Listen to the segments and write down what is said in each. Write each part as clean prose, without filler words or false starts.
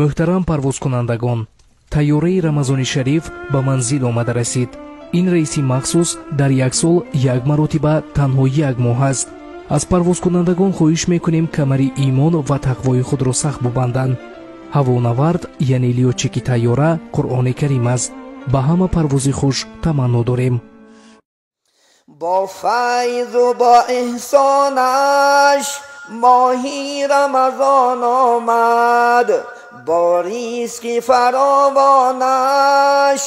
Муҳтарам парвозкунандагон, тайёраи Рамазони Шариф ба манзил омада расид. Ин рейси махсус дар як сол як маротиба танҳо як моҳ аст. Аз парвозкунандагон хоҳиш мекунем камари имон ва тақвои худро сахт бубанданд. Ҳавонавард, яъне лётчики тайёра, Қуръони Карим аст. Ба ҳама парвози хуш таманно дорем. Бо файзу бо эҳсонаш моҳи Рамазон омад, бо ризқи фаровонаш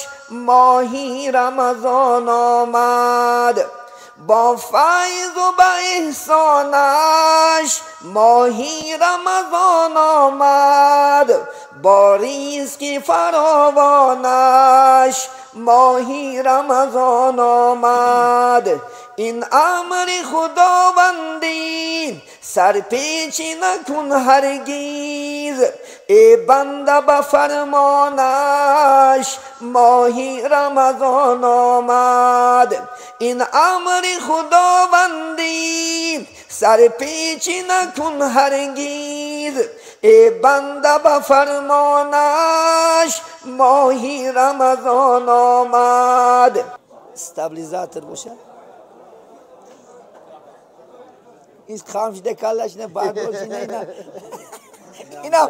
моҳи Рамазон омад, бо файзу ба эҳсонаш моҳи Рамазон омад, бо ризқи фаровонаш моҳи Рамазон омад. Ин амри Худовандӣ сарпечӣ накун ҳаргиз, эй банда ба фармонаш моҳи Рамазон омад. Ин амри Худовандӣ сарпечӣ накун ҳаргиз, эй банда ба фармонаш моҳи Рамазон омад. Стабилизатор бошад. Ин хам шуда каллаш не бардошт не ина. Инам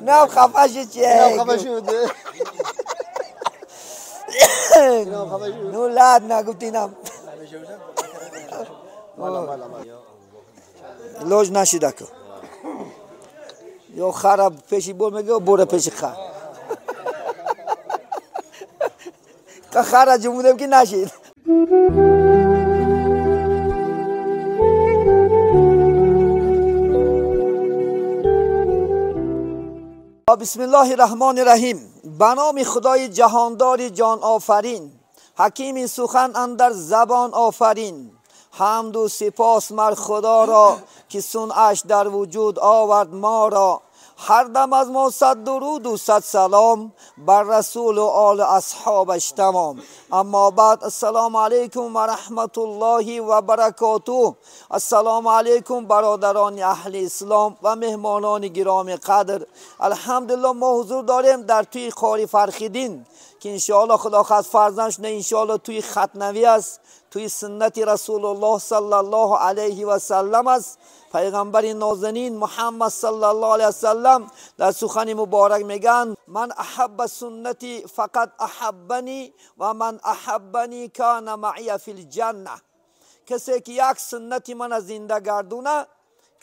инам хафа шуд чӣ? Инам хафа шуд. Инам хафа шуд. Ну ладно, гуфт инам. Мала мала мала. Лоҷ нашида ку. Ё хара пеши бор мега, бора пеши хар. Хара ҷумудем ки нашид. بسم الله الرحمن الرحیم. به نام خدای جهاندار جان آفرین، حکیم سخن اندر زبان آفرین. حمد و سپاس مر خدا را که صنعش در وجود آورد ما را. هر دم از ما صد درود و صد سلام بر رسول و آل اصحابش تمام. اما بعد، السلام علیکم و رحمت الله و برکاته. السلام علیکم برادران اهل اسلام و مهمانان گرامی قدر. الحمدلله ما حضور داریم در توی قاری فرخیدین که انشاءالله خدا خواهد فرزندش نه انشاءالله توی ختنوی است، توی سنت رسول الله صلی الله علیه و سلم است. پیغمبر نازنین محمد صلی الله علیه و سلم در سخن مبارک میگن من احب سنتی فقط احبنی و من احبنی کان معی فی الجنه. کسی که یک سنت من زنده گردونه،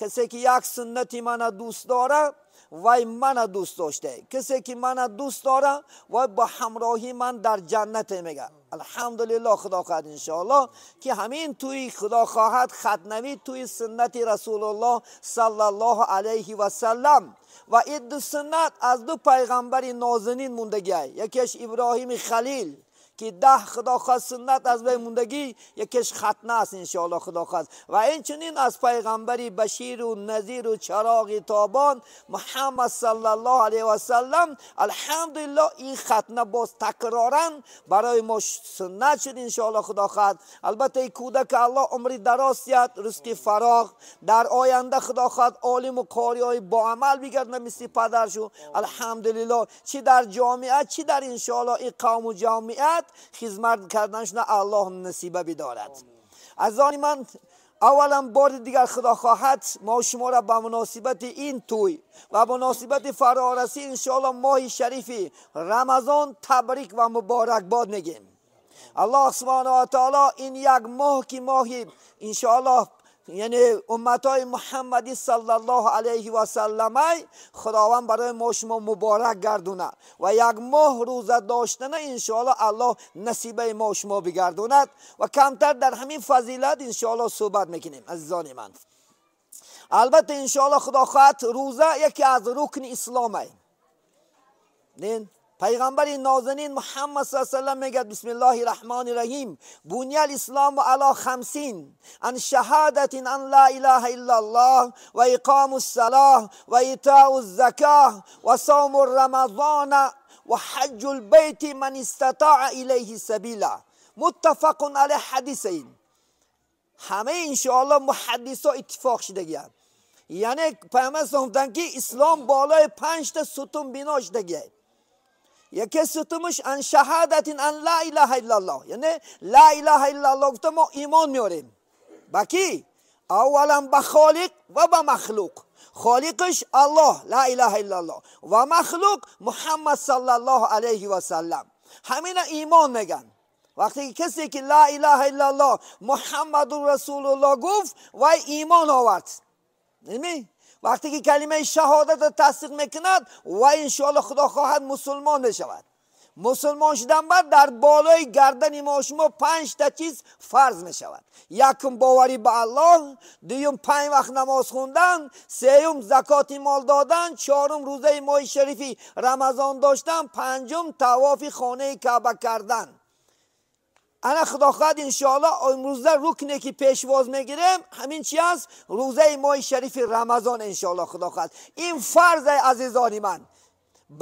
کسی که یک سنت من دوست داره، وای من دوست داشته. کسی که من دوست داره وای با همراهی من در جنت میگه. الحمدلله خدا خواهد انشاءالله که همین توی خدا خواهد ختنوی توی سنت رسول الله صلی الله علیه و سلم. و این دو سنت از دو پیغمبر نازنین موندگی، یکیش ابراهیم خلیل که 10 خدا خواست سنت از وی موندگی، یکیش ختنه است انشاءالله خدا خواست. و این چنین از پیغمبری بشیر و نذیر و چراغ تابان محمد صلی الله علیه و سلم. الحمدلله این ختنه باز تکرارا برای ما سنت شد انشاءالله خدا خواست. البته ای کودک الله عمری دراز یاد، رزق فراغ در آینده خدا خواست عالم و قاری های با عمل بگردن مثل پدرشو. الحمدلله چی در جامعه چی در انشاءالله این قوم و جامعیت خدمت کردنشون الله نصیبه بدارد. از آن من اولا بار دیگر خدا خواهد ما شما را به مناسبت این توی و مناسبت فرارسی انشاءالله ماه شریف رمضان تبریک و مبارک باد میگیم. الله سبحانه و تعالی این یک ماه که ماه انشاءالله یعنی امتای محمدی صلی الله علیه و سلم خداوند برای ما شما مبارک گردونه و یک ماه روزه داشتن انشاءالله الله نصیبه ما شما بگردوند. و کمتر در همین فضیلت انشاءالله صحبت میکنیم عزیزان من. البته انشاءالله خدا خواهد روزه یکی از رکن اسلامه. پیغمبر نازنین محمد صلی الله علیه و سلم میگه بسم الله الرحمن الرحیم بنی الاسلام علی 50 ان شهادت ان لا اله الا الله و اقام الصلاه و ایتاء الزکاه و صوم رمضان و حج البیت من استطاع الیه سبیلا. متفق علیه حدیث. این همه انشاءالله محدثا اتفاق شدگیان. Яъне Пайғамбар гуфтанд ки ислом болои 5 та сутун бино шудагист. Яке сутунаш ан шаҳодатин ан ла илаҳа иллаллоҳ, яъне ла илаҳа иллаллоҳ гуфта мо имон меорем. Ба кӣ? Аввалан ба холиқ ва ба махлуқ. Холиқаш Аллоҳ, ла илаҳа иллаллоҳ, ва махлуқ Муҳаммад саллаллоҳу алайҳи васаллам. Ҳамина имон меган. Вақте ки касе ки ла илаҳа иллаллоҳ Муҳаммадур расулуллоҳ гуфт, вай имон овард. Неми? Вақте ки калимаи шаҳодатро тасдиқ мекунад, вай иншоаллоҳ худо хоҳад мусулмон мешавад. Мусулмон шудан баъд дар болои гардани мо шумо 5 та чиз фарз мешавад. Якум боварӣ ба Аллоҳ, дуюм 5 вақт намоз хондан, сеюм закоти мол додан, чорум рӯзаи моҳи шарифи Рамазон доштан, панҷум тавофи хонаи Каъба кардан. Ана худо хоҳад иншоаллоҳ имрӯза рукне ки пешвоз мегирем ҳамин чи аст? Рӯзаи моҳи шарифи Рамазон иншоаллоҳ худо хоҳад. Ин фарзе азизони ман.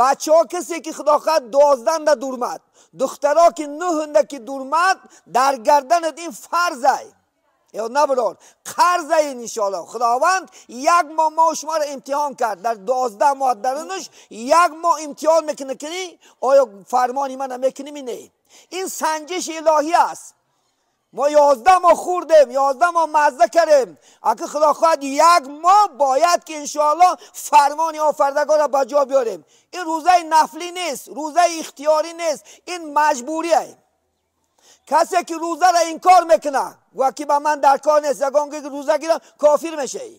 Бачаҳо касе ки худо хоҳад 12 дурмад, духтаро ки 9 ки дурмад, дар гарданат ин фарзай. Ё набарор, қарзай иншоаллоҳ. Худованд як моҳ мо шуморо имтиҳон кард. Дар 12 моҳ дарунаш як моҳ имтиҳон мекунад ки оё фармони мана мекунӣ не. Ин санҷиши илоҳӣ аст. Мо 11 моҳ хӯрдем, 11 моҳ мазза кардем. Агар худо хоҳад як моҳ бояд ки иншоаллоҳ фармони офардагорро ба ҷо биёрем. Ин рӯзаи нафлӣ нест, рӯзаи ихтиёрӣ нест, ин маҷбурист. Касе ки рӯзаро инкор мекунад, гӯяд ки ба ман дар кор нест, ягон ки рӯза гирам кофир мешавӣ.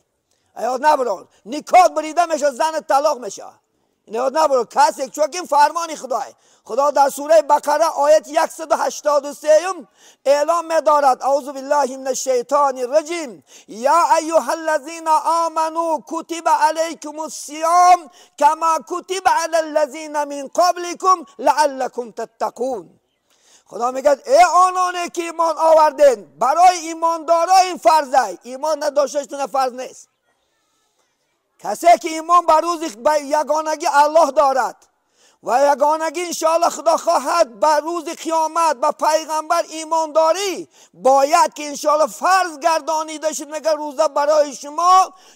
Ёд набарор, никоҳ бурида мешавад, занат талоқ мешавад. Ёд набарор, касе чун ин фармони худост. Худо дар сураи Бақара ояти 183 эълом медорад: аузу биллаҳи минаш шайтони раҷим, я айюҳаллазина аману кутиба алайкумус сиям кама кутиба алаллазина мин қабликум лааллакум таттақун. Худо мегӯяд эй ононе ки имон овардед, барои имондоро ин фарзе, имон надошташтона фарз нест. Касе ки имон ба рӯзи ягонагӣ Аллоҳ дорад ва ягонагӣ иншоаллоҳ худо хоҳад ба рӯзи қиёмат ба пайғамбар имондорӣ, бояд ки иншоаллоҳ фарз гардонида шуд. Мегӯяд рӯза барои шумо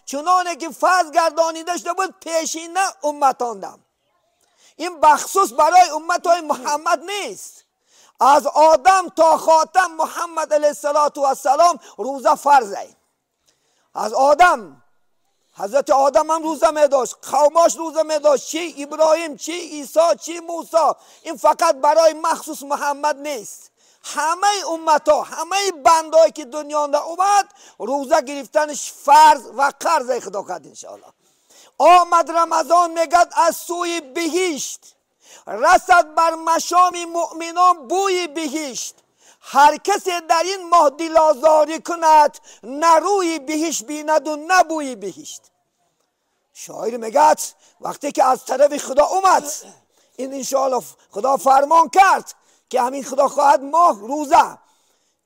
чуноне ки фарз гардонида шуда буд пешина умматондам. Ин бахсус барои умматҳои Муҳаммад нест. Аз Одам то хотам Муҳаммад алайҳиссалоту вассалом рӯза фарзе. Аз Одам, ҳазрати Одам ҳам рӯза медошт, қавмош рӯза медошт, чи Иброҳим, чи Исо, чи Мусо. Ин фақат барои махсус Муҳаммад нест. Ҳамаи умматҳо, ҳамаи бандое ки дунёнда омад, рӯза гирифтанаш фарз ва қарзе худо кард иншоаллоҳ. Омад Рамазон мегӯяд аз сӯи биҳишт, расад бар машоми муъминон бӯи биҳишт. Ҳар касе дар ин моҳ дилозорӣ кунад, на рӯи биҳишт бинаду на бӯи биҳишт. Шоир мегӯяд вақте ки аз тарафи худо омад, ин иншоаллоҳ худо фармон кард ки ҳамин худо хоҳад моҳ рӯза.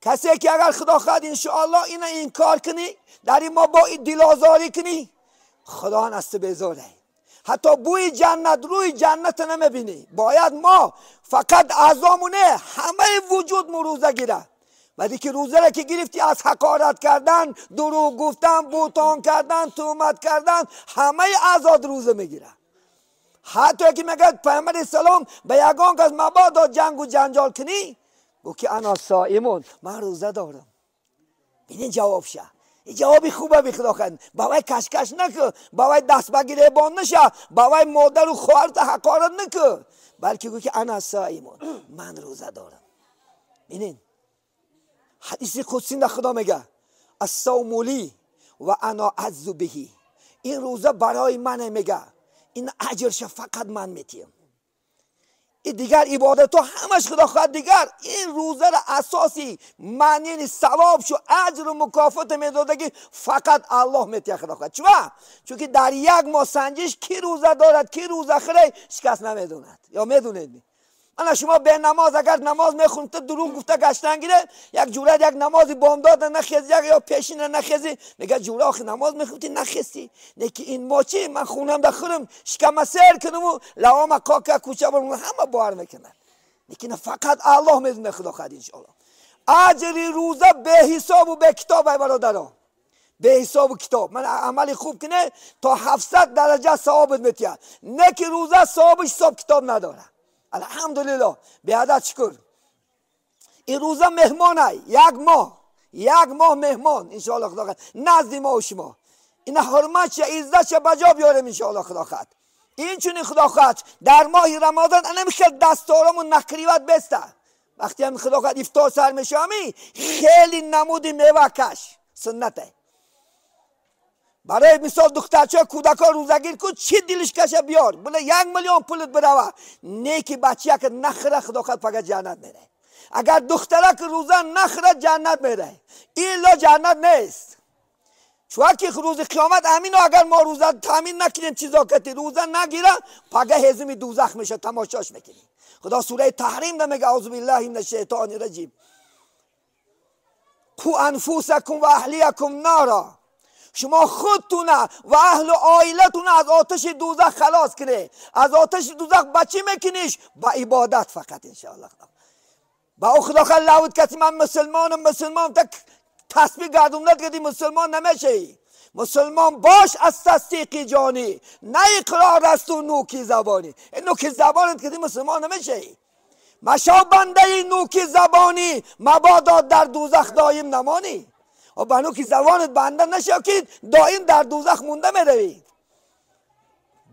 Касе ки агар худо хоҳад иншоаллоҳ ина инкор кунӣ, дар ин моҳ бо дилозорӣ кунӣ, худо аз ту безорӣ. Ҳатто бӯи ҷаннат, рӯи ҷаннатро намебинӣ. Бояд мо фақат аъзомоне ҳамаи вуҷудмо рӯза гирад. Вале ки рӯзаро ки гирифтӣ аз ҳақорат кардан, дурӯғ гуфтан, бӯтон кардан, туҳмат кардан, ҳамаи аъзод рӯза мегирад. Ҳатто ки мегӯяд Пайғамбари салом ба ягон кас мабодо ҷангу ҷанҷол кунӣ, гуфт ки ана соимун, ман рӯза дорам. Бинин ҷавобша. Ин ҷавоби хубе би худо хоҳад. Ба вай кашкаш накун, ба вай даст ба гиребон наша, ба вай модару хоҳарта ҳақорат накун, балки гӯ ки ана соимун, ман рӯза дорам. Бинин ҳадиси қудсинда худо мегӯяд ассавму ли ва ана аҷзу биҳи. Ин рӯза барои мане мегӯяд, ин аҷрша фақат ман метиҳам. Ин дигар ибодатҳо ҳамаш худо хоҳад дигар. Ин рӯзаро асоси маънии савобшу аҷру мукофоте медода ки фақат Аллоҳ метиҳад худо хоҳад. Чува? Чунки дар як моҳ санҷиш ки рӯза дорад, ки рӯза хӯрад, ҳеҷ кас намедонад. Ё медонед? Ана шумо бенамоз агар намоз мехонд, дурӯғ гуфта гаштан гире, як ҷурат як намози бомдода нахези, як ё пешина нахези, мегӯяд ҷура охи намоз мехондӣ нахести. Не ки ин мо чӣ? Ман хунамда хӯрам, шикама сер кунаму лавома кока кӯча бурам, ҳама бовар мекунад. Лекин фақат Аллоҳ медонад худо хоҳад иншоаллоҳ. Аҷри рӯза беҳисобу бекитоб ай бародарон. به حساب و کتاب من عمل خوب کنه تا 700 درجه ثوابت میتیه. نه که روزه ثوابش حساب کتاب نداره. الحمدلله به عدد شکر. این روزه مهمانه، یک ماه، یک ماه مهمان انشاءالله خدا خواهد نزد ما و شما. این حرمت چه عزت چه بجا بیاریم انشاءالله خدا خواهد. این چون خدا خواهد در ماه رمضان انا میخواد دستارمون نکریوت بسته. وقتی هم خدا خواهد افطار سر میشه خیلی نمود میوه کش سنته. برای مثال دخترچه کودکا روزگیر کن چی دلش کشه بیار بله 1 میلیون پولت بروه نیکی بچه که نخره خدا خواهد فقط جنت میره. اگر دخترک روزه نخره جنت میره، ایلا جنت نیست. چون که روز قیامت امینو اگر ما روزه تامین نکنیم چیزا کتی روزه نگیره پگه هزمی دوزخ میشه تماشاش میکنیم. خدا سوره تحریم ده میگه اعوذ بالله من الشیطان الرجیم قو انفسکم و اهلیکم نارا. شما خودتونه و اهل و عائلتونه از آتش دوزخ خلاص کنه. از آتش دوزخ بچی میکنیش؟ با عبادت فقط انشاءالله. با او خدا خلاوت کسی من مسلمانم مسلمان تا تسبیح گردم ندگدی مسلمان نمیشی. مسلمان باش از تصدیق جانی نه اقرار است و نوکی زبانی. این نوکی زبانت کدی مسلمان نمیشی. مشا بنده نوکی زبانی مبادا در دوزخ دایم نمانی. و به نوکی زبانت بنده نشه که دایم در دوزخ مونده میروی.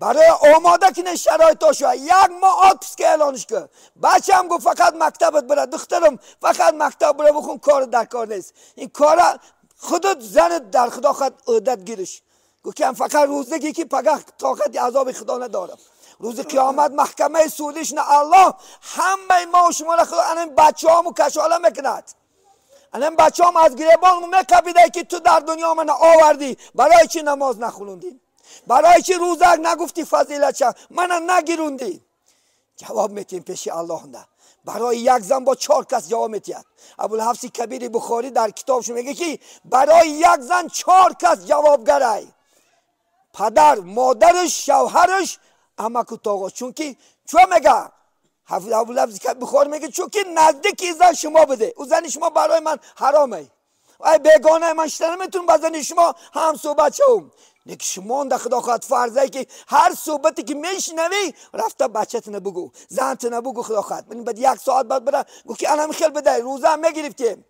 برای آماده کنه شرایطاشو یک ماه آتپس که اعلانش کن. بچه هم گفت فقط مکتبت بره دخترم فقط مکتب بره بخون کار در کار نیست. این کار خودت زنت در خدا خود عادت گیرش. گفت که هم فقط روزگی که پگه طاقت عذاب خدا ندارم. روز قیامت محکمه سودش نه الله همه ما و شما را خدا الان بچه هامو کشاله میکند. الان بچه هم از گریبان میکبیده که تو در دنیا من آوردی برای چی نماز نخوندی؟ برای چی روزه نگفتی فضیلت چه من نگیروندی؟ جواب میتیم پیش الله نه. برای یک زن با 4 کس جواب میتید. ابوالحفص کبیر بخاری در کتابش میگه که برای یک زن 4 کس جوابگره: پدر، مادرش، شوهرش، عمک و تاغاش. چون که چون میگه ابوالحفص بخاری میگه چون که نزدیک زن شما بده، او زن شما برای من حرامه. ای بیگانه من شده نمیتونم با زن شما هم صحبت شوم. نیک شما ده خدا خواهد فرضه که هر صحبتی که میشنوی رفته بچه‌ت بگو، زنت بگو خدا خواهد. من بعد 1 ساعت بعد بره گو که الان خیلی بده روزه هم میگرفتیم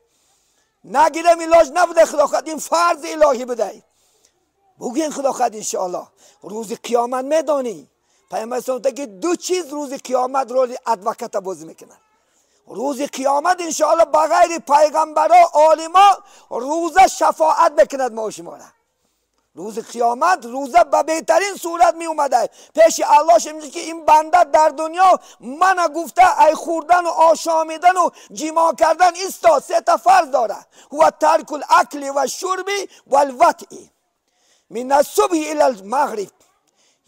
نگیرم علاج نبوده خدا خواهد این فرض الهی بده. بگین خدا خواهد انشاءالله روز قیامت میدانی پیامبر صلی که 2 چیز روز قیامت رول ادوکت بازی میکنن. روز قیامت انشاءالله بغیر پیغمبرا عالما روزه شفاعت میکند ما و شما را. روز قیامت روزه به بهترین صورت می اومده پیش الله میگه که این بنده در دنیا من گفته ای خوردن و آشامیدن و جیما کردن ایستا 3 تا فرض داره. هو ترک الاکل و الشرب و الوطء من الصبح الی المغرب.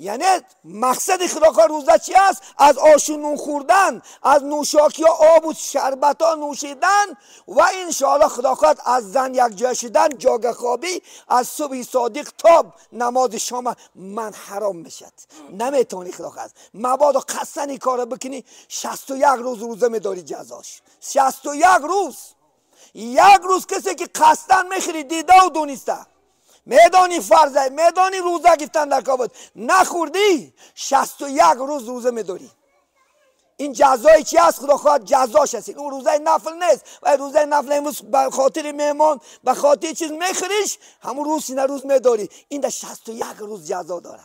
یعنی مقصد خدا روزه چی است؟ از آش و نون خوردن، از نوشاکی آب و شربت ها نوشیدن و انشاءالله خدا خواهد از زن یک جای شدن، جاگه خوابی از صبح صادق تا نماز شام من حرام میشد. نمیتونی خدا خواهد مبادا قصدن این کارو بکنی 61 روز روزه میداری جزاش. 61 روز. یک روز کسی که قصدن میخوری دیده و دونسته میدانی فرضه، میدانی روزه گفتن در کابت نخوردی 61 روز روزه میداری. این جزای چی است؟ خدا خواهد جزاش هست. اون روزه نفل نیست و روزه نفل امروز به خاطر مهمان به خاطر چیز میخوریش همون روز نه روز میداری. این در 61 روز جزا داره.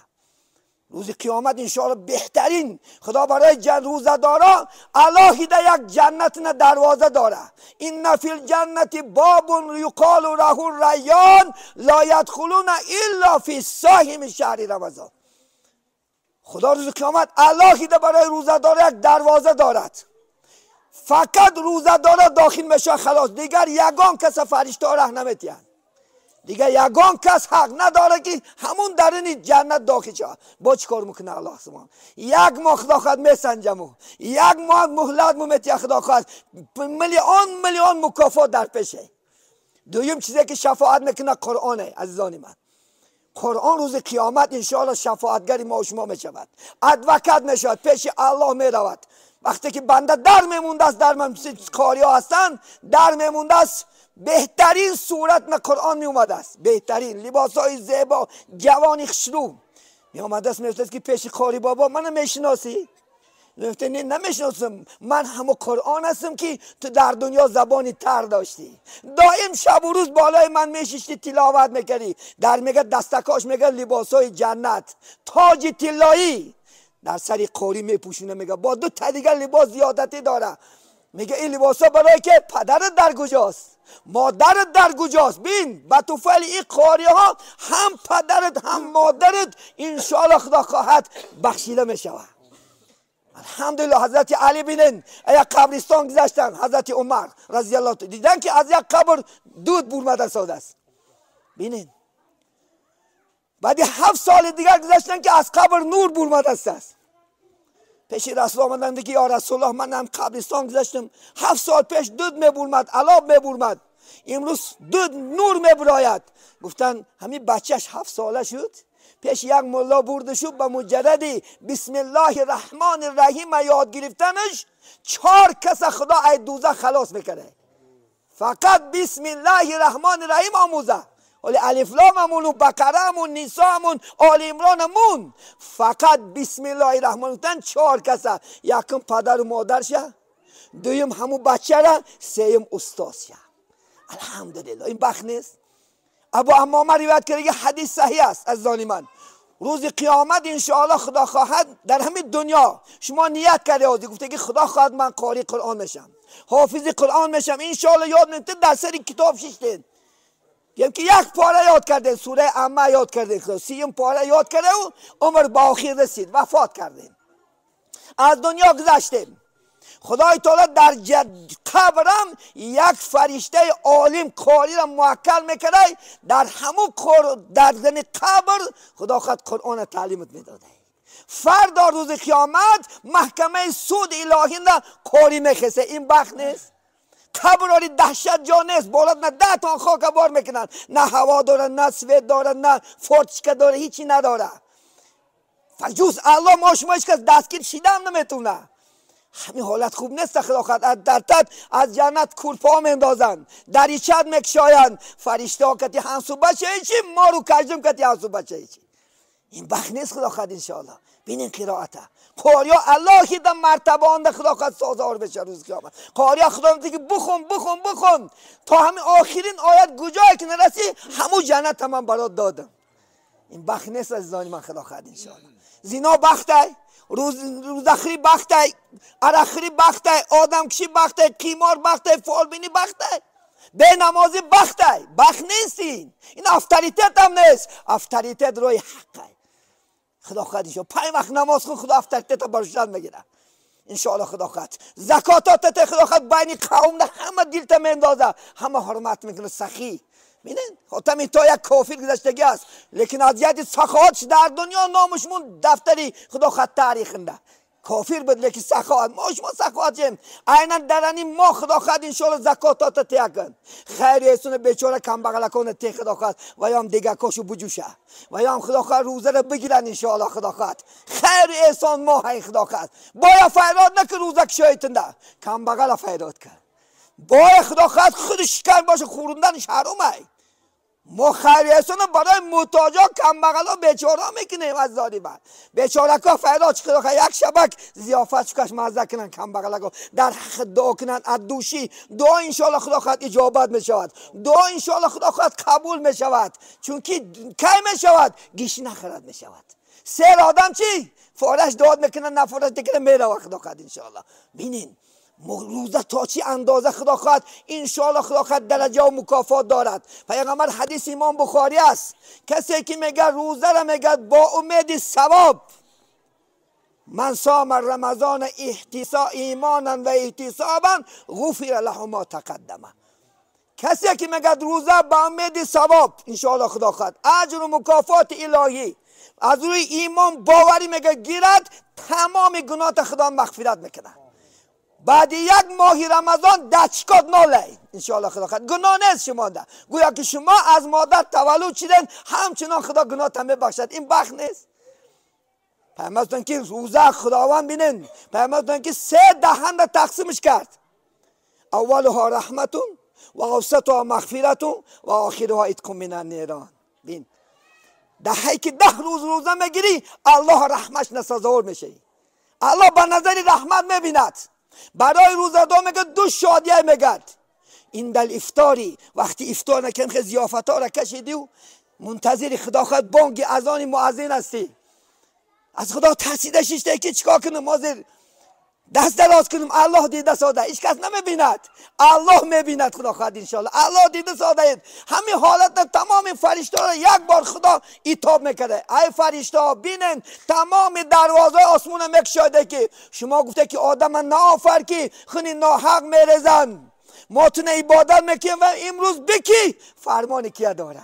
روز قیامت انشاءالله بهترین خدا برای روزه دارا علاهیده یک جنت نه دروازه داره. این فی الجنت باب یقال له الریان لا یدخلون الا فی صاحم شهر رمضان. خدا روز قیامت علاهیده برای روزه دارا یک دروازه دارد، فقط روزه دارا داخل میشه خلاص، دیگر یگان کس فرشته ره نمیتین. دیگه یگان کس حق نداره که همون درنی جنت داخل شود. با چی کار میکنه الله سبحان؟ یک ماه خدا خواهد میسنجمو، یک ماه مهلت میته خدا خواهد، میلیون میلیون مکافات در پیشه. دویم چیزی که شفاعت میکنه قرآنه. عزیزان من قرآن روز قیامت انشاءالله شفاعتگر ما و شما میشود، ادوکت میشود، پیش الله میرود. وقتی که بنده در میمونده است، در قاری ها هستن در میمونده است، بهترین صورت نه قرآن می اومده است، بهترین لباسای زیبا، جوانی خوشرو می اومده است. میگفت که پیش قاری بابا منو میشناسی؟ گفته نه نمیشناسم، من همو قرآن هستم که تو در دنیا زبانی تر داشتی، دائم شب و روز بالای من میشیشتی تلاوت میکردی. در میگه دستکاش میگه لباسای جنت، تاج طلایی در سر قاری میپوشونه، میگه با دو تا دیگه لباس زیادتی داره. میگه این لباسا برای که پدرت در کجاست، مادرت در کجاست؟ بین به طفیل این قاری ها هم پدرت هم مادرت انشاءالله خدا خواهد بخشیده میشود. الحمدلله حضرت علی بینن یک قبرستان گذشتن، حضرت عمر رضی الله عنه دیدن که از یک قبر دود برمده ساده است. بینن بعد 7 سال دیگر گذشتن که از قبر نور برمده است. پیش رسول آمدن که یا رسول الله من هم قبرستان گذشتم، 7 سال پیش دود میبرمد، علاب میبرمد، امروز دود نور میبراید. گفتن همین بچهش 7 ساله شد، پیش یک ملا برده شد، به مجردی بسم الله الرحمن الرحیم یاد گرفتنش 4 کس خدا ای دوزخ خلاص میکنه. فقط بسم الله الرحمن الرحیم آموزه، ولی الف لام همون و بقره همون، نساء همون، آل عمران همون، فقط بسم الله الرحمن الرحیم 4 کسه. یکم پدر و مادرشه، دویم همون بچه را، سیم استادشه. الحمدلله این بخت نیست. ابو امامه روایت کرده که حدیث صحیح است از زانی من، روز قیامت انشاءالله خدا خواهد در همین دنیا شما نیت کرده آزی گفته که خدا خواهد من قاری قرآن میشم، حافظ قرآن میشم انشاءالله، یاد نمیته در سر کتاب شیشتین گیم که یک پاره یاد کرده، سوره عمه یاد کرده، 30 پاره یاد کرده و عمر با آخر رسید، وفات کردیم، از دنیا گذشتیم. خدای تعالی در قبرم یک فرشته عالم قاری را موکل میکرده، در همون در قبر خدا خود قرآن تعلیمت میداده. فردا روز قیامت محکمه سود الهی را قاری میخسه. این بخت نیست؟ قبر آری دهشت جا نیست، بالات نه 10 تا خاک بار میکنن، نه هوا داره، نه سوید داره، نه فورچکه داره، هیچی نداره. فجوز الله ما شما هیچ کس دستگیر شیده هم نمیتونه. همین حالت خوب نیست. خدا خواهد در تد از جنت کورپا میندازن، دریچت میکشایند، فرشته ها کتی همسو بچه هیچی، ما رو کجدم کتی همسو بچه هیچی. این بخت نیست خدا خواهد انشاءالله. بینین قرائته قاریا الله که در مرتبه آنده خدا خواهد سازار بشه روز قیامت. قاریا خدا میگه که بخون بخون بخون تا همین آخرین آیت کجایی که نرسی همون جنت من برات دادم. این بخت نیست عزیزان من خدا خواهد انشاءالله. زنا بخته، روزخری بخته، عرقخوری بخته، آدمکشی بخته، قیمار بخته، فالبینی بخته، به نمازی بخته. بخت نیست این. این افتریتت هم نیست، افتریتت روی حقه. خدا خواهد انشاءالله 5 وقت نماز خون خدا افتریتت برشان میگیره انشاءالله. خدا خواهد زکاتات خدا خواهد بین قوم همه دلت میندازه، همه حرمت میکنه، سخی. ببینین خاتمی تا یک کافر گذشتگی است، لیکن از ید سخاوتش در دنیا نامش مون دفتری خدا خط تاریخنده. کافر بود لیکن سخاوت، ما شما سخاوتیم عینا در این ما خدا خد انشاءالله زکاتات تیا کن، خیر ایسون بیچاره کم بغلکان تی خدا خد و یا هم دیگه کاشو بجوشه و یا هم خدا خد روزه رو بگیرن انشاءالله. خدا خد خیر ایسان ما هی خدا خد باید فیراد نکن روزه کشایتنده کم بغل فیراد کن، باید خدا خد خودش شکر باشه، خوروندنش حرامه. ما خیریستون برای محتاجا کم بغلا بیچاره میکنیم از زاری بعد بیچاره که فیراد خدا یک شبک ضیافت کش مزه کنن، کم بغلا در حق دعا کنن، از دوشی دعا انشالله خدا خواهد اجابت میشود، دعا انشالله خدا خواهد قبول میشود. چون کی میشود گیش نخرد میشود. سر آدم چی فارش دعا میکنن، نفارش دیگه میره خدا خواهد انشالله. ببینین روزه تا چی اندازه خدا خواهد انشاءالله خدا خواهد درجه و مکافات دارد. پیغمبر حدیث امام بخاری است، کسی که میگه روزه را میگه با امید ثواب، من صام رمضان احتسا ایمانا و احتسابا غفر له ما تقدم. کسی که میگه روزه با امید ثواب انشاءالله خدا خواهد اجر و مکافات الهی از روی ایمان باوری میگه گیرد، تمام گناه خدا مغفرت میکنه. بعد یک ماه رمضان دچکات ناله انشاءالله خدا خواهد گناه نیست شما ده، گویا که شما از مادر تولد شدن همچنان خدا گناه تا میبخشد. این بخت نیست. پیامبر که روزه خداوند بینن، پیامبر که 3 دهن را تقسیمش کرد، اولها رحمتون و اوسطها مغفرة و آخرها عتق من النیران. بین دههی که 10 روز روزه میگیری الله رحمش نسازور میشه. الله به نظر رحمت میبیند. برای روزه‌دار میگه دو شادیه میگرد. این دل افطاری وقتی افطار نکنیم که ضیافت ها را کشیدی و منتظر خدا خود بانگ اذان مؤذن هستی. از خدا ترسیده شیشته که چیکار کنم، ما زیر دست دراز کنم، الله دیده ساده، هیچ کس نمیبیند، الله میبیند خدا خواهد انشالله. الله دیده ساده. همین حالت تمام فرشته را یک بار خدا ایتاب میکرده. ای فرشته ها بینن تمام دروازه آسمون میکشاده که شما گفته که آدم نافر که خونی ناحق میرزن، ما تونه عبادت میکنیم و امروز بکی فرمان کیه داره،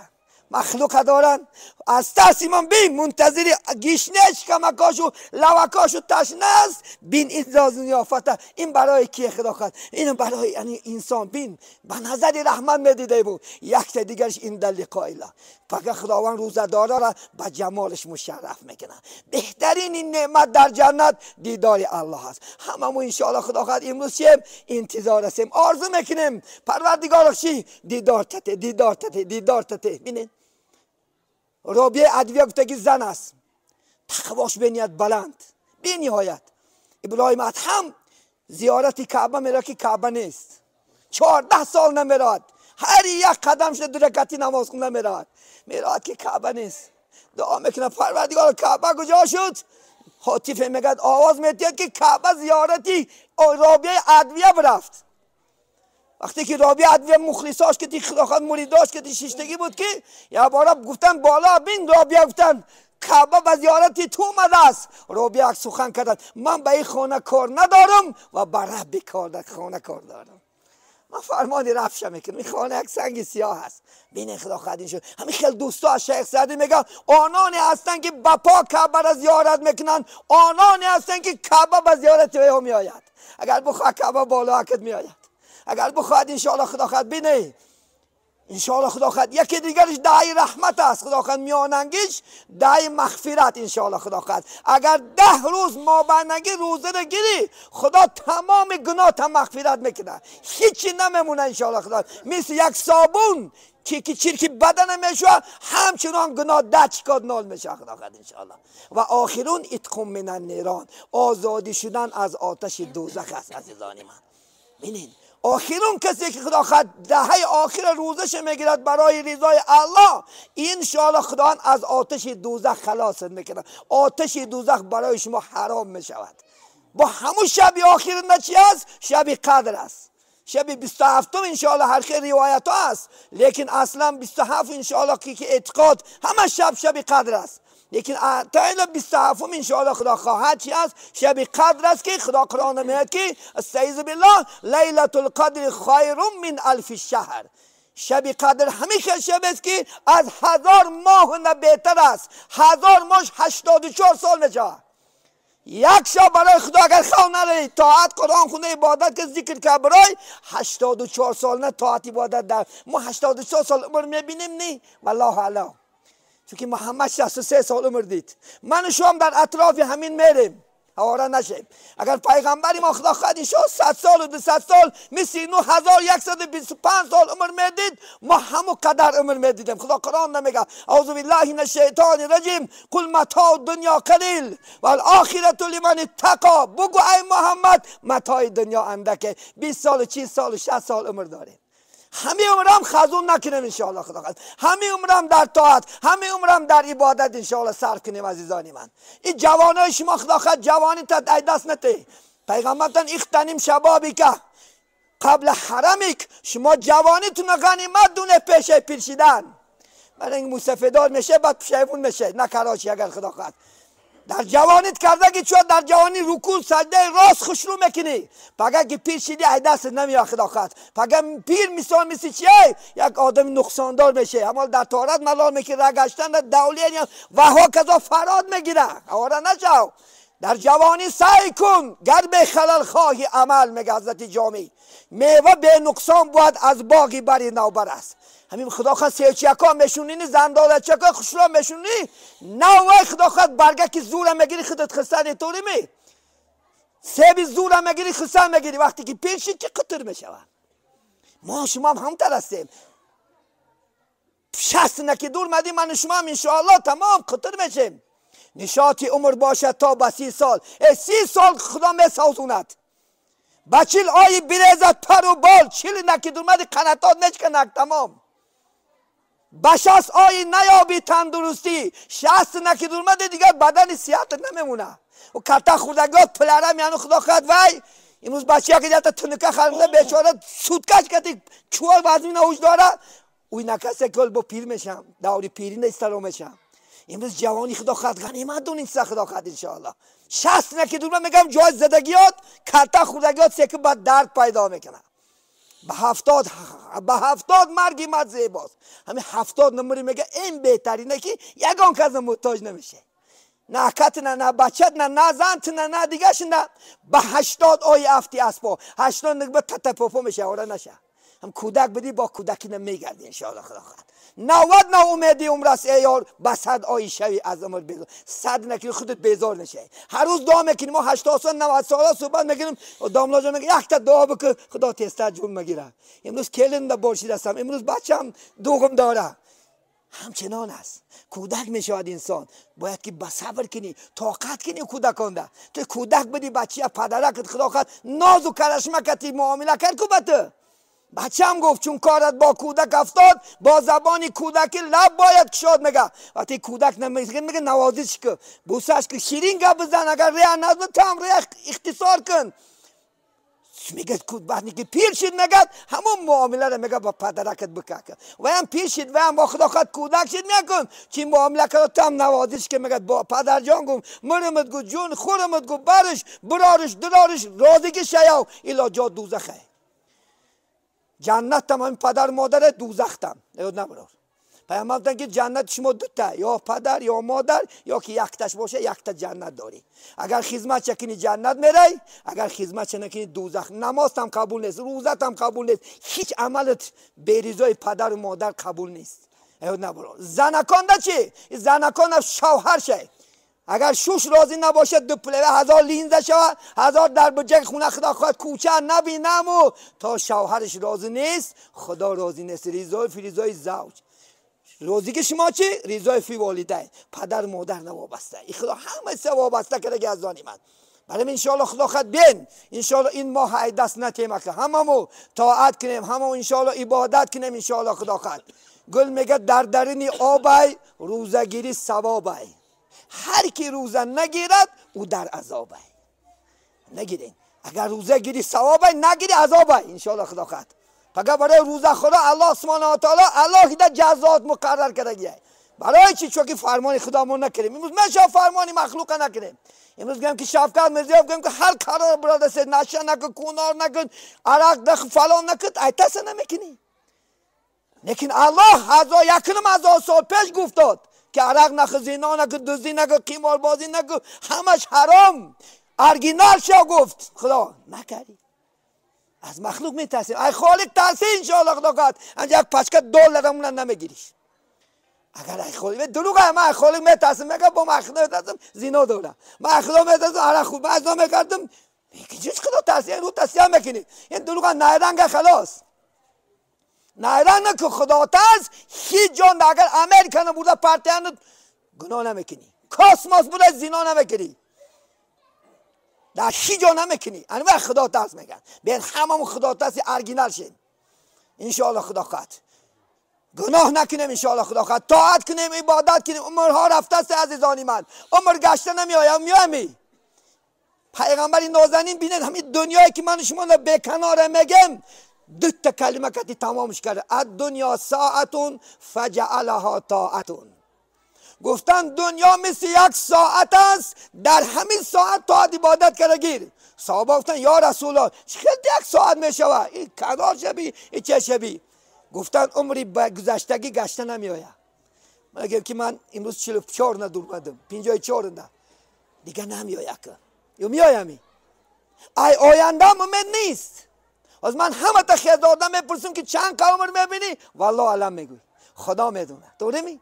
مخلوق دارن. از ترس ایمان بین منتظر گیشنه شکمکاش و لوکاش و تشنه است. بین این ضیافت این برای کیه خدا خواهد، این برای یعنی انسان. بین به نظر رحمت میدیده بود. یک تا دیگرش این در لقاء الله. فقط خداوند روزه دارا را به جمالش مشرف میکنه. بهترین این نعمت در جنت دیدار الله است. هممون انشاءالله خدا خواهد امروز چیم انتظار هستیم، آرزو میکنیم پروردگار چی دیدار تته، دیدار تته، دیدار تته. ببینید رابعه ادویه گفته زن است، تقواش بنیاد بلند بی نهایت. ابراهیم ادهم زیارت کعبه میره که کعبه نیست، 14 سال نمیراد، هر یک قدم شده 2 رکعتی نماز خونده میراد، میراد که کعبه نیست. دعا میکنه پروردگار کعبه کجا شد؟ هاتف میگه آواز میدید که کعبه زیارتی رابعه ادویه برفت. وقتی که رابعه ادویه مخلصاش که خدا خواهد مریداش که شیشتگی بود که یا بارا گفتن بالا بین رابعه، گفتن کعبه به زیارت تو اومده است. رابعه سخن کرد من به این خانه کار ندارم و به رب کار در خانه کار دارم. من فرمان رفشه میکنم، این خانه یک سنگ سیاه است. بین خدا خواهد شد. همین خیلی دوستا از شیخ سعدی میگن آنانی هستن که به پا کعبه را زیارت میکنن، آنانی هستن که کعبه به زیارت وی میآید. اگر بخواه کعبه بالا اکد میآید. اگر بخواهد انشاءالله خدا خواهد بینه انشاءالله خدا خواهد. یکی دیگرش دعای رحمت است، خدا خواهد میاننگیش دعای مغفرت انشاءالله خدا خواهد. اگر 10 روز مابندگی روزه را گیری خدا تمام گناه تا مغفرت میکنه، هیچی نمیمونه انشاءالله خدا. مثل یک صابون که چرکی بدن میشه همچنان گناه دچکاد نال میشه خدا خواهد انشاءالله. و آخرون اتق من النیران، آزادی شدن از آتش دوزخ است عزیزان من. ببینید آخرون کسی که خدا خواهد دهه آخر روزش میگیرد برای رضای الله، انشاءالله خداوند از آتش دوزخ خلاص میکنه. آتش دوزخ برای شما حرام میشود. با همون شب آخر نه چی است؟ شب قدر است. شب 27 انشاءالله هر خیر روایت ها است، لیکن اصلا 27 انشاءالله که اعتقاد همه شب شب قدر است، لیکن تا این 27 انشاءالله خدا خواهد چی است؟ شب قدر است که خدا قرآن میگه که استعیذ بالله لیلة القدر خیر من الف شهر. شب قدر همیشه شب است که از 1000 ماه نه بهتر است. 1000 ماه 84 سال میشه. یک شب برای خدا اگر خواه نداری طاعت قرآن خونه عبادت که ذکر که برای 84 سال نه طاعت عبادت در ما 84 سال عمر میبینیم نی والله اعلم. چون که محمد 63 سال عمر دید، من و شما در اطراف همین میریم، هواره نشیم. اگر پیغمبری ما خدا خواهد انشاءالله 100 سال و 200 سال مثل 9125 سال عمر میدید، ما همو قدر عمر میدیدیم. خدا قرآن نمیگه اعوذ بالله من الشیطان الرجیم قل متاع الدنیا قلیل والآخرة لمن اتقی. بگو ای محمد متاع دنیا اندکه، 20 سال و 40 سال و 60 سال عمر داریم. همه عمرم خزون نکنیم انشاءالله خدا خواهد. همه عمرم در طاعت، همه عمرم در عبادت انشاءالله صرف کنیم عزیزان من. این جوانای شما خدا خواهد جوانی تا دست نته. پیغمبرتان اختنیم شبابی که قبل حرمیک، شما جوانیتون غنیمت دونه پیش پیرشیدن. برای اینکه مصفدار میشه بعد پشیمون میشه نه کراچی. اگر خدا خواهد در جوانیت کرده که چون در جوانی رکوع سجده راست خوشرو میکنی، پگه که پیر شدی ای دست نمیاد خدا خواهد. پگه پیر مثال مثل چیه؟ یک آدم نقصاندار میشه، اما در طهارت ملال میکنه، رگشتن دولیه و ها کذا فراد میگیره. آره نشو در جوانی سعی کن گر به خلل خواهی عمل، میگه حضرت جامی میوه به نقصان باید از باغی بری نوبر است. همین خدا خواهد سیچیکا میشونی، زندالچکا خوشرا میشونی، نوه خدا خواهد برگه که زور میگیری خودت خستن طوری می سیب زور میگیری خستن میگیری. وقتی که پیر شی که قطر میشود. ما شما هم همتر هستیم. 60 نکی دور مدیم من شما هم انشاءالله تمام قطر میشیم. نشاطی عمر باشد تا به 30 سال. 30 سال خدا میسوزوند. با 40 آیی بریزد پر و بال. 40 نکی دور مدی قناتات نشکنک تمام. با 60 آیی نیابی تندرستی. 60 نکی دور مدی دیگر بدن صحت نمیمونه. و کتا خوردگات پلرم یعنی خدا خد وای امروز بچه که دیتا تنکه خرمده بیچاره سودکش کتی چوال وزمی نوش داره اوی نکسه کل با پیر میشم دوری پیری نیسترو میشم. امروز جوانی خدا خد غنیمت دونین سه خدا خد انشاءالله. 60 نکی دور میگم جای زدگیات کتا خوردگیات سکه بعد درد پیدا میکنه. به 70 مرگی مد زیباست. همین 70 نمری میگه این بهترینه که یگان کس محتاج نمیشه. نه کت نه نه بچت نه نه زنت نه نه دیگهش نه. به 80 آی افتی اسبا 80 نگه به تتپوپو میشه آره نشه. هم کودک بدی با کودکی نمیگردی انشاءالله خدا خواهد. 99 امیدی عمر است ای یار به 100 آی شوی از عمر بیزار. 100 نکنی خودت بیزار نشه. هر روز دعا میکنیم ما 80 سال 90 سال صحبت میکنیم داملا جان میگه یک تا دعا بکن خدا تستر جون میگیره. امروز کلند باشید هستم امروز بچم دوغم داره. همچنان است. کودک میشود انسان باید که با صبر کنی طاقت کنی کودکانده. تو کودک بدی بچه پدرکت خدا خواهد ناز و کرشمه کتی معامله کرد کو به بچه هم گفت چون کارت با کودک افتاد با زبانی کودکی لب باید کشاد. میگه وقتی کودک نمیگه میگه نوازش کن بوسش کن شیرین گپ بزن اگر ریه نزد تو هم ریه اختصار کن. میگه وقتی که پیر شد میگه همون معامله رو میگه با پدرکت بکن و هم پیر شد و هم با خدا خود کودک شد میکن چی معامله کرد تو هم نوازش که میگه با پدر جان گم مرمت گو جون خورمت گو برش برارش درارش راضی که شیاو الا جا دوزخه. جنت هم پدر مادر دوزختم یاد نبرار. پیامبر گفتن که جنت شما دوتا یا پدر یا مادر یا که یکتاش باشه یکتا جنت داری. اگر خدمت چکنی جنت میری اگر خدمت نکنی دوزخ. نماز هم قبول نیست روزت هم قبول نیست هیچ عملت به رضای پدر و مادر قبول نیست. یاد نبرار. زنکان ده چی؟ زنکان شوهر شه اگر شوش راضی نباشد دو پلوه 1000 لینزه شود 1000 در بجک خونه خدا خواهد کوچه نبینم و تا شوهرش راضی نیست خدا راضی نیست. رضای فی رضای زوج راضی که شما چی؟ رضای فی والدین پدر مادر نوابسته ای خدا همه سه وابسته کرده که از آن من. برای انشاءالله خدا خواهد بین انشاءالله این ماه دست نتیم که هممو طاعت کنیم هممو انشاءالله عبادت کنیم انشاءالله خدا خواهد. گل میگه در درین آبای روزگیری ثوابای هر کی روزه نگیرد او در عذابه. نگیرین اگر روزه گیری ثوابه نگیری عذابه انشاءالله خدا خواهد. فقط برای روزه خدا الله سبحانه و تعالی الله در جزات مقرر کرده. برای چی؟ چون که فرمان خدا ما نکردیم. امروز میشه فرمان مخلوق نکردیم. امروز گفتم که شفقت میرزیاف گفتم که هر کار برادر سه نشه نکن کونار نکن عرق دخ فلان نکن ایتاس نمیکنی. لیکن الله هزار یکنم هزار سال پیش گفت داد که عرق نخ زنا نکن دزدی نکن قمار بازی نکن همش حرام ارگینال شو گفت خدا نکردی. از مخلوق میترسیم ای خالق ترسی انشاءالله خدا قد انجا یک پشکه دلار نمیگیریش. اگر ای خالق دروغ من ای خالق میترسم میگم با من خدا میترسم زنا دارم من خدا میترسم عرق خوب من از میکردم میگه خدا ترسی رو ترسی میکنی این دروغ نایرنگ خلاص نایرنگ که خدا ترس هیچ جا اگر امریکا نبوده پرتیان گناه نمیکنی کاسموس بوده زنا نمیکنی در هیچ جا نمیکنی. انواع خدا ترس میگن بیان هممون خدا ترسی ارگینال شیم انشاءالله خدا خواهد. گناه نکنیم انشاءالله خدا خواهد طاعت کنیم عبادت کنیم. عمرها رفته است عزیزانی من عمر گشته نمیآیم میامی پیغمبر نازنین بینید همین دنیایی که من شما به کنار میگم دو تا کلمه کتی تمامش کرده الدنیا ساعتون فجعلها طاعتون. گفتن دنیا مثل یک ساعت است در همین ساعت طاعت عبادت کرده گیر. صحابه گفتن یا رسول الله خیلی یک ساعت میشوه این کنار شبی این چه شبی؟ گفتن عمری به گذشتگی گشته نمیآید. من اگه که من امروز 44 ندور بدم 54 نه دیگه نمیآید که یا میآیمی ای آینده امید نیست. از من همه تا خیز دادم میپرسم که چند عمر میبینی والله علم میگوی خدا میدونه. تو می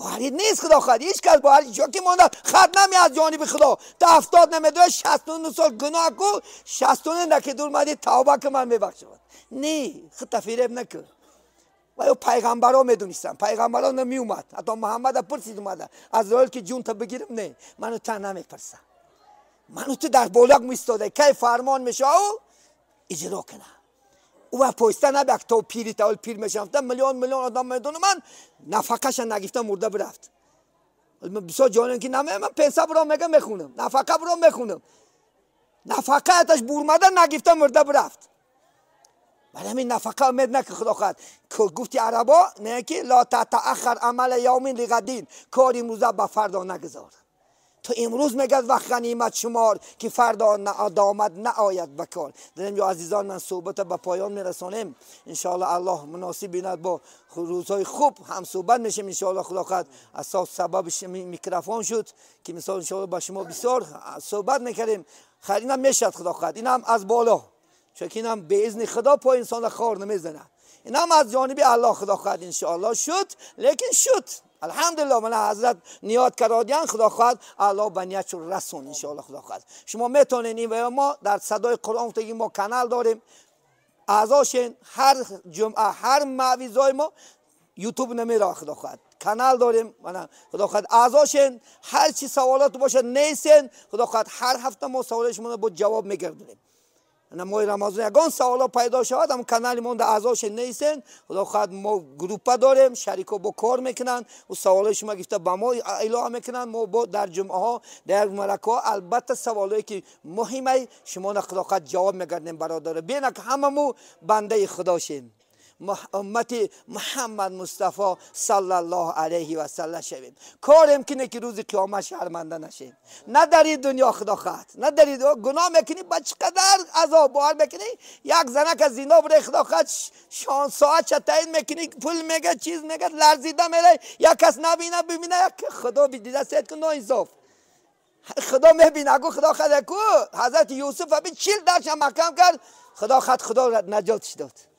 باوری نیست خدا خواهد هیچ کس باوری چون که مونده خط نمی از جانب خدا تا 70 نمیدونه 69 سال گناه کو 69 نکه دور مدی توبه که من میبخشم نه خود فریب نکن و یا پیغمبرا میدونستن پیغمبرا نمی اومد حتی محمد پرسید اومده از راه که جون تا بگیرم نه منو تا نمیپرسم منو تو در بالا میستاده کی فرمان میشه او اجرا کنه او پایسته نبک تا پیری تا پیر میشم تا میلیون میلیون آدم میدونم من نفقهش نگرفتم مرده برفت بسیار جانم که نمه من پنسه برام میگم میخونم نفقه برام میخونم نفقه اتش برمده نگرفتم مرده برفت برای همین نفقه امید نکه خدا خواهد گفتی عربا نه که لا تتأخر عمل یوم لغدین کار امروزه به فردا نگذار تو امروز میگه وقت غنیمت شمار که فردا دامد نآید به کار. در اینجا عزیزان من صحبت به پایان میرسانیم انشاءالله الله مناسب بیند با روزهای خوب هم صحبت میشیم انشاءالله خدا خواهد اساس سببش میکروفون شد که مثال انشاءالله با شما بسیار صحبت میکردیم خیر اینم میشد خدا خواهد اینم از بالا چون اینم به اذن خدا پای انسان خار نمیزنه اینم از جانب الله خدا خواهد انشاءالله شد لیکن شد الحمدلله من حضرت نیات کردن خدا خواهد الله به نیتش رسون انشاءالله خدا خواهد شما میتونین این و ما در صدای قرآن گفتگی ما کانال داریم اعضاشین هر جمعه هر معویزای ما یوتیوب نمیره خدا خواهد کانال داریم من خدا خواهد اعضاشین هر چی سوالات باشه نیسین خدا خواهد هر هفته ما سوال شما با جواب میگردونیم ماه رمضان یگان سوالا پیدا شود هم کانال ما در اعضاش نیستن خدا خواهد ما گروپ داریم شریکا با کار میکنن و سوالای شما گفته به ما اعلام میکنن ما با در جمعه ها در ملکه ها البته سوالایی که مهمه شما خدا خواهد جواب میگردیم برادر بینک هممو بنده خدا شیم امت محمد مصطفی صلی الله علیه و سلم شویم کارم کنه که روز قیامت شرمنده نشیم نه در این دنیا خدا خواهد نه در این گناه میکنی با چقدر عذاب بار میکنی یک زنک از زینا بره خدا خواهد شان ساعت چه تعیین میکنی پول میگه چیز میگه لرزیده میره یک کس نبینه ببینه یک خدا بیدیده سید کن ناانصاف خدا میبینه اگه خدا خواهد کو حضرت یوسف ببین 40 درش محکم کرد خدا خواهد خدا نجاتش داد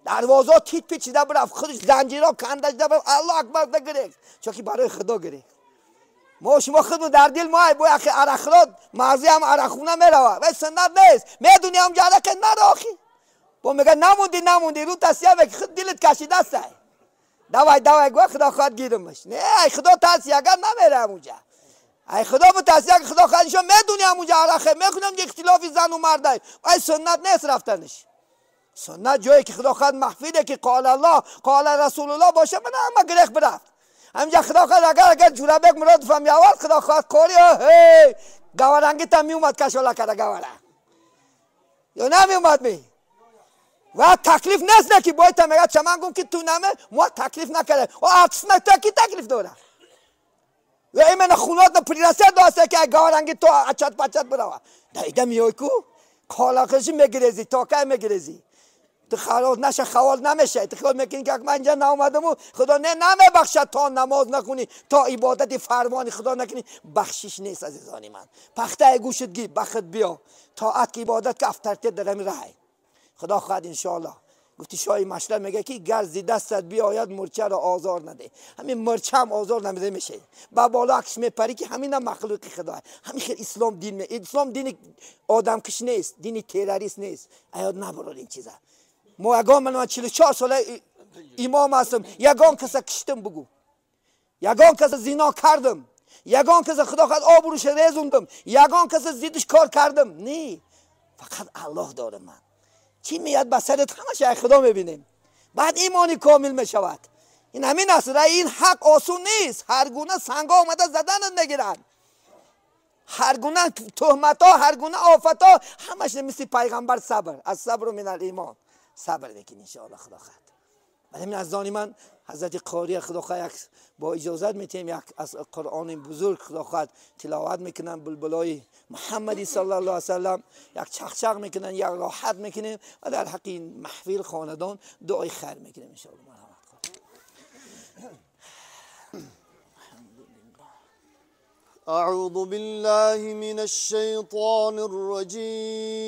دروازه تیت پیچیده برفت خودش زنجیرها کنده شده برفت الله اکبر ده گرفت چون که برای خدا گرفت ما شما خودمون در دل ما با اخی عرقرات مرزی هم عرقخونه میروه و سنت نیست میدونی هم عرق نرو آخی با میگه نموندی نموندی رو تصیه که خود دلت کشیده است دوای دوای گوه خدا خواهد گیرمش نه ای خدا ترسی اگر نمیره اونجا ای خدا بترسی اگر خدا خواهد شما میدونی هم اونجا عرقه میخونم که اختلافی زن و مرده ای سنت نیست رفتنش سنت جایی که خدا خواهد محفله که قال الله قال رسول الله باشه من همه گرخ برفت همینجا خدا خواهد اگر اگر جورابک مراد فهمی اول خدا خواهد قاری هی گوارنگی تا می اومد کشاله کرده گواره یا نمی اومد می و تکلیف نیست نه که باید تا میگه چمن گم که تو نمه ما تکلیف نکرده و ارتس نه تا کی تکلیف داره و ایمن خونات پریرسه داسته که گوارنگی تو اچت پچت براوه دایده میای کو خالاقشی میگریزی تا که میگریزی تو خلاص نشه خوال نمیشه تو خیال میکنی که من اینجا نامدم و خدا نه نمیبخشد تا نماز نکنی تا عبادت فرمان خدا نکنی بخشش نیست عزیزان من پخته گوشت گی بخت بیا طاعت که عبادت که افترته در همین راه خدا خواهد انشاءالله گفتی شاه مشرب میگه که گر زی دستت بیاید مرچه را آزار نده همین مرچه هم آزار نمیده میشه با بالا عکس میپری که همین هم مخلوق خدا همین خیلی اسلام دین می اسلام دین آدم کش نیست دین تروریست نیست ایاد نبرد این چیزا ما یگان من 44 ساله امام هستم یگان کس کشتم بگو یگان کس زنا کردم یگان کس خدا خواهد آبروش ریزوندم یگان کس زیدش کار کردم نه فقط الله داره من چی میاد به سرت همش خدا میبینیم بعد ایمانی کامل میشود این همین است این حق آسون نیست هر گونه سنگ آمده زدن نگیرن هر گونه تهمت ها هر گونه آفت ها همش مثل پیغمبر صبر از صبر من الایمان صبر بکن انشاءالله خدا خواهد ولی من از من حضرت قاری خدا خواهد با اجازت میتیم یک از قرآن بزرگ خدا خواهد تلاوت میکنن بلبلای محمدی صلی الله علیه وسلم یک چخچخ میکنن یک راحت میکنیم و در حق این محفل خاندان دعای خیر میکنیم انشاءالله. مرحمت أعوذ بالله من الشيطان الرجيم.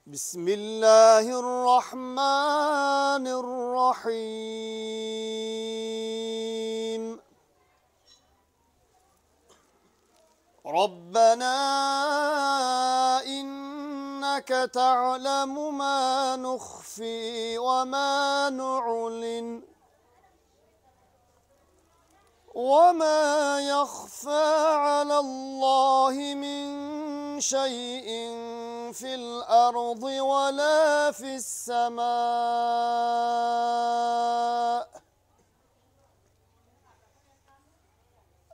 بسم الله الرحمن الرحيم. ربنا إنك تعلم ما نخفي وما نعلن وما يخفى على الله من شيء في الأرض ولا في السماء.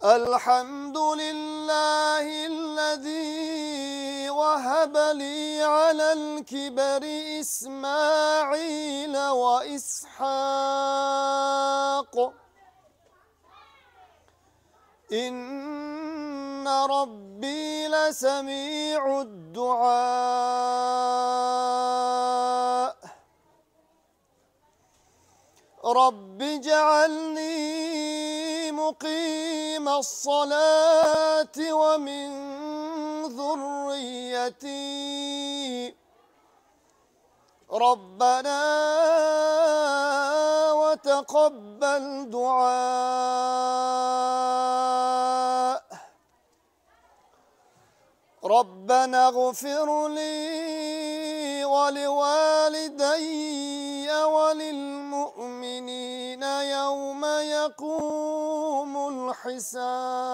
الحمد لله الذي وهب لي على الكبر إسماعيل وإسحاق إن ربي لسميع الدعاء. رب اجعلني مقيم الصلاة ومن ذريتي ربنا وتقبل دعاء. ربنا اغفر لي ولوالدي وللمؤمنين يوم يقوم الحساب.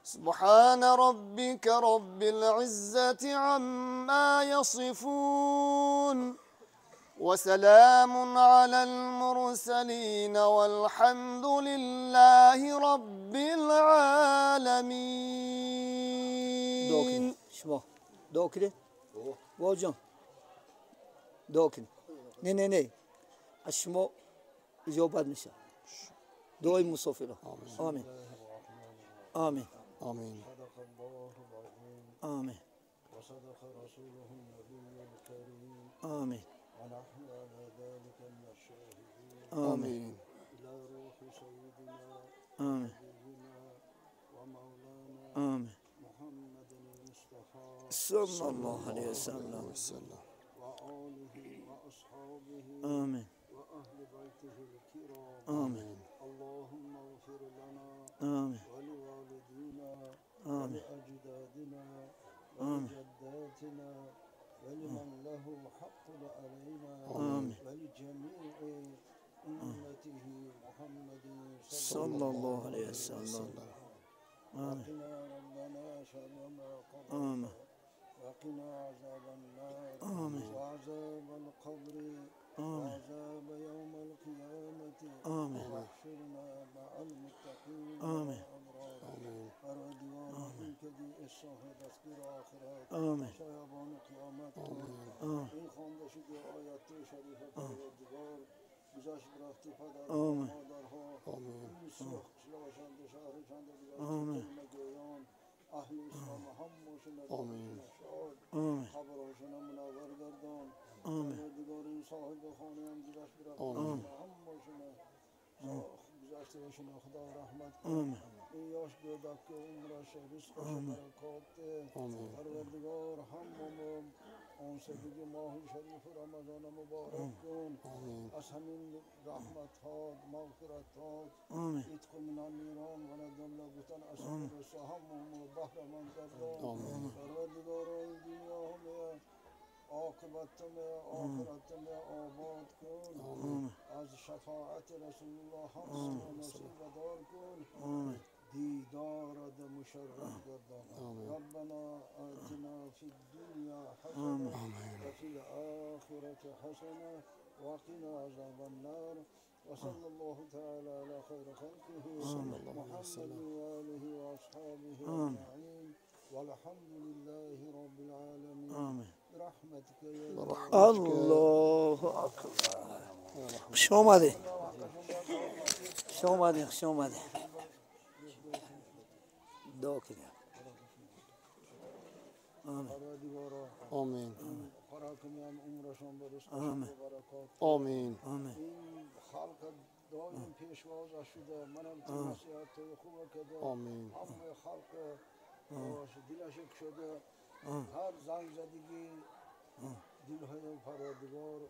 سبحان ربك رب العزة عما يصفون وسلام على المرسلين والحمد لله رب العالمين. شما دعا کنید بابا جان، دعا کنید. نه نه نه، از شما اجابت میشه دعای مسافرها. آمین آمین آمین آمین وصدق رسوله النبي الكريم. آمین ونحن على ذلك من الشاهدين. آمین. إلى روح سيدنا آمین نبينا ومولانا آمین محمد المصطفى صلى الله عليه وسلم وآله وأصحابه آمین وأهل بيته الكرام. آمین. اللهم اغفر لنا آمین ولوالدينا آمین ولأجدادنا آمین ولجداتنا ولمن له حق علينا آمین ولجميع أمته محمد صلى الله عليه وسلم. آمین وقنا ربنا شر ما قضيت آمین وقنا عذاب النار آمین وعذاب القبر آمین وعذاب يوم القيامة آمین واحشرنا مع المتقين آمین والأبرار. آمین. پروردگار این که دی اصلاح دستگیر آخرت آمین شایبان قیامت کن. آمین این خوانده شده آیت شریف پروردگار گذشت برفتی پدرها آمین. مادرها آمین. این سرخ کشلاشند شهر چند گذشت آمین. کلمه گویان اهل اسلام همشون آمین. شاد آمین قبرهاشون منور گردان. آمین پروردگار این صاحب خانه هم گذشت برفتی آمین. همشون گذشتهشون خدا رحمت کن. آمین این یاش گودک عمرش رزقش برکات. آمین. پروردگار هممون آن سدگی ماه شریف رمضان مبارک کن. آمین. از همین رحمت ها مغفرت ها آمین اتق من النیران و ندم بودن از هممون بهره مند گردان. آمین. پروردگار این دنیا همه عاقبت آخرت آباد کن. آمین از شفاعت رسول الله هم نصیب دار کن. آمین دیدار مشرف گردان. آمین. ربنا آتنا في الدنيا حسنة وفي الآخرة حسنة وقنا عذاب النار. وصلى الله تعالى على خير خلقه محمد وآله وأصحابه أجمعين والحمد لله رب العالمين. آمین. برحمتك يا الله اکبر. خوش اومدین، خوش اومدین، خوش اومدین. دعا کنیم. آمین پروردگارا آمین. خوراکم عمرشان به رزقشان آمین. به برکات. آمین. آمین این خلق دائم پیشواز شده منم تو نصیحت خوب کرده. آمین. همه خلق دلش شده Ҳар занг задагӣ дилҳои Парвардигор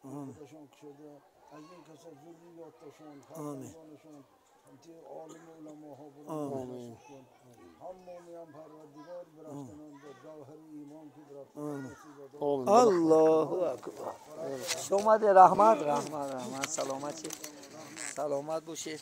худашон кушода, аз ин каса зурриёташон, фарзандонашон, олиму уламоҳо ҳаммониам Парвардигор бирафтананд ҷавҳари имон ки бирафтананд. Аллоҳу акбар. Шомаде, раҳмат, раҳмат, раҳмат. Саломат, саломат бошед.